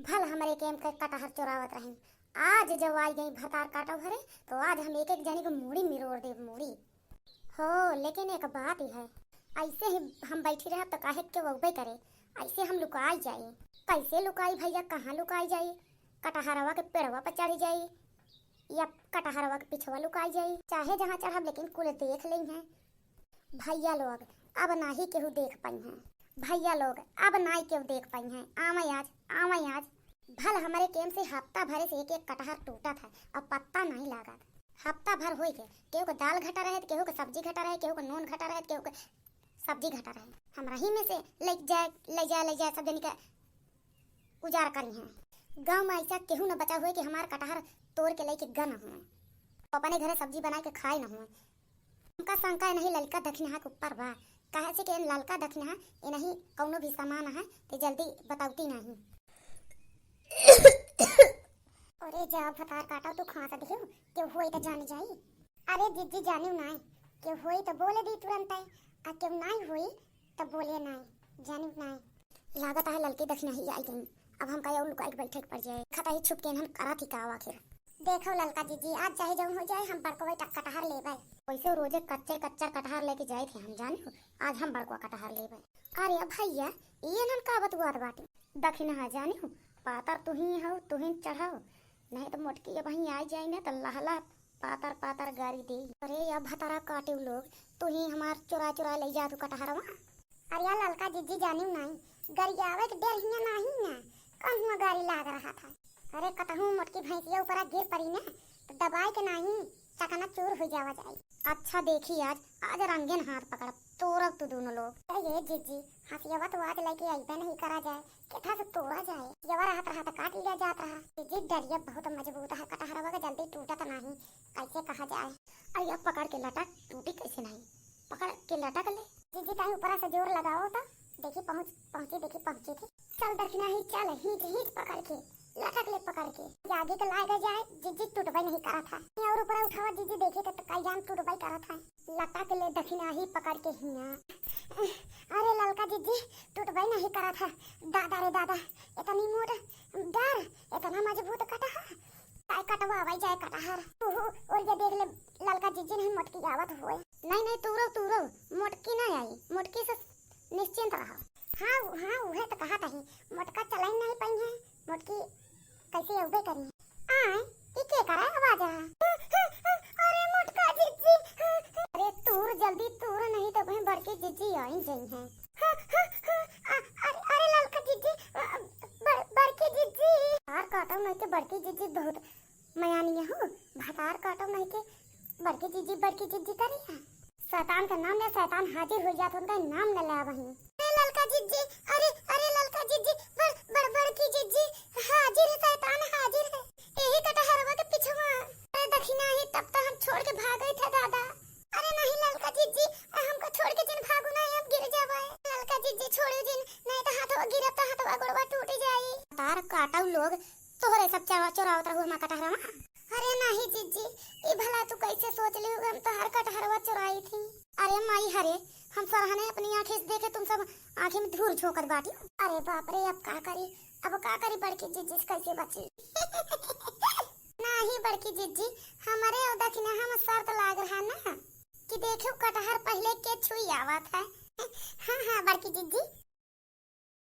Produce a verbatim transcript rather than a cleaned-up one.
भल हमरे केम के कटहर चोरावत रही, आज जब आई गई भतार काटव घरे, तो आज हम एक एक जनी को मूड़ी मिरोड़ देब, मूड़ी। हो, लेकिन एक बात ही है, ऐसे ही हम बैठी रहब तो काहे के वहबे करे, ऐसे हम लुकाई जाई। कैसे लुकाई भैया, कहाँ लुकाई जाई? कटहरवा के पेड़वा पर चढ़ जाई या कटहरवा के पिछवा लुकाई जाई, चाहे जहाँ चढ़ब लेकिन कुल देख लेइहैं। भैया लोग, अब नाही केहू देख पइहैं। भैया लोग, अब नाही केहू देख पइहैं। आवै आज, आवै आज। भल हमरे केम से हफ्ता भरे से एक एक कटहर टूटत है और पत्ता नाही लागत। हफ्ता भर होई के केहू के दाल घटा रहे, केहू के सब्जी घटा रहे, केहू के नून घटा रहे, केहू के सब्जी घटा रहे। हमरा ही में से ले जाए, ले जाए, ले जाए, सब जनी के उजार करिहैं। गाँव में ऐसा केहू न बचा हुए कि हमार कटहर तोड़ के लेके गन हुए। अपने घरे सब्जी बनाए के खाए न हुए। हमका शंका इन्हीं ललका दखिनहा के ऊपर बा, काहे से कि इन ललका दखिनहा इन्हीं कौनो भी सामान है तो जल्दी बतावती नहीं। अरे जा भतार काटो, तू खांस दियो, केहू होई तो जानी जाई। अरे जिज्जी जानियो नाई, केहू होई तो बोले दी तुरंत, आ केहू नाई होई तो बोले नाई, जानियो नाई। लागत है ललकी दखिनही आई गई, अब हमका यौ लुकाई के बैठे के पड़ जाए। खता ही छुप के इन्हन करा थी का आखिर। देखो ललका जिज्जी, आज चाहे जौन हो जाए, हम बड़को बैठा कटहर लेबै। वैसे रोजे कच्चे कच्चा कटहर लेके जाए थे हम, जानियो, आज हम बड़को कटहर लेबै। अरे भैया, ये इन्हन का बतुआत बाटे? दखिनहा जानियो, पातर तुही हो, तुही चढ़ाओ, नहीं तो मोटकी अब वहीं आई जाई ना तो लहला पातर पातर गारी दे। अरे या भतार काटो लोग, तुही हमार चुरा चुरा ले जा तू कटहरवा। अरे या ललका जिज्जी जानियो नाई, गरियावे के डर हियां नाही ना, कौन हुआ गारी लाग रहा था। अरे कतहूँ मोटकी भैंसिया ऊपरा गिर पड़ी ना, तो दबाए के नाही, चकनाचूर हो जावा जाए। अच्छा देखी आज, आज रंगेन हाथ पकड़ब, तोड़ब तू दोनों लोग। अरे ये जिज्जी, हंसियावा तो आज लेके अइबे नहीं करा जाए, केथा से तोड़ा जाए। यवा रहत रहा तो काट लिया जात रहा। जिज्जी डरिया बहुत मजबूत है, कटहरवा के जल्दी टूटत नाही, कैसे कहा जाए। अरे अब पकड़ के लटक, टूटी कैसे नहीं, पकड़ के लटक ले। जिज्जी ताई ऊपरा से जोर लगाओ तो देखी पहुँच, पहुँची, देखी पहुँची थी। चल दखिनही चल, हींच हींच पकड़ के, लटक ले पकड़ के। आगे के लागे जाए, जिज्जी टूटबे नहीं करा था। और ऊपरा उठावा जिज्जी, देखी तो कई जान टूटबे करा था। लटक ले दखिनही पकड़ के हियां। अरे ललका जिज्जी, टूटबे नहीं करा था। दादा रे दादा, इतनी मोट डर, इतना मजबूत कटहर। काय कटवावे जाए कटहर। तू और ये देख ले, ललका जिज्जी नहीं मोटकी आवत होए। नहीं, नहीं, तूरो, तूरो, मोटकी नहीं आई, मोटकी से निश्चिंत रहो। हाँ, हाँ, उहे तो कहा तही, मोटका चलाई नहीं पाई है, मोटकी कैसे अउबे करी। आय, ई के करे आवाज है? अरे मोटका जिज्जी, अरे तूर जल्दी तूर, नहीं तो वहीं बड़की जिज्जी आई जइहैं। अरे, अरे ललका जिज्जी, बड़-, बड़की जिज्जी। भतार काटो नहीं के बड़की जिज्जी बहुत मयानिया हो, भतार काटो नहीं के बड़की जिज्जी, बड़की जिज्जी करी है। शैतान का नाम ले, शैतान हाजिर हो जात, उनका नाम न ले वहीं। अरे ललका जिज्जी, अरे, अरे ललका जिज्जी, बड़, बड़, बड़की जिज्जी, हाजिर है शैतान, हाजिर है। यही कटहरवा के पिछवा। अरे दखिनही, तब तो हम छोड़ के भागई थे दादा। अरे नहीं ललका जिज्जी, हमको छोड़ के जिन भागू ना, हम गिर जावे। ललका जिज्जी छोड़ू जिन, नहीं तो हाथवा गिरब तो हाथवा गोड़वा टूट जाई। भतार काटो लोग, तोहरे सब चोरा-, चोरावत रहू हमार कटहरवा। अरे नाही जिज्जी, ई भला तू कैसे सोच लिहू हम तोहार कटहरवा चोराई थी? अरे माई हरे, हम सरहने अपनी आँखें से देखे तुम सब आँखें में धूर झोंकत बाटी। अरे बाप रे, अब का करी, अब का करी बड़की जिज्जी से कैसे बची? नाही बड़की जिज्जी, हमरे और दखिनहा में शर्त लाग रहा ना कि देखो कटहर पहले के छुई आवत है। हाँ, हाँ बड़की जिज्जी,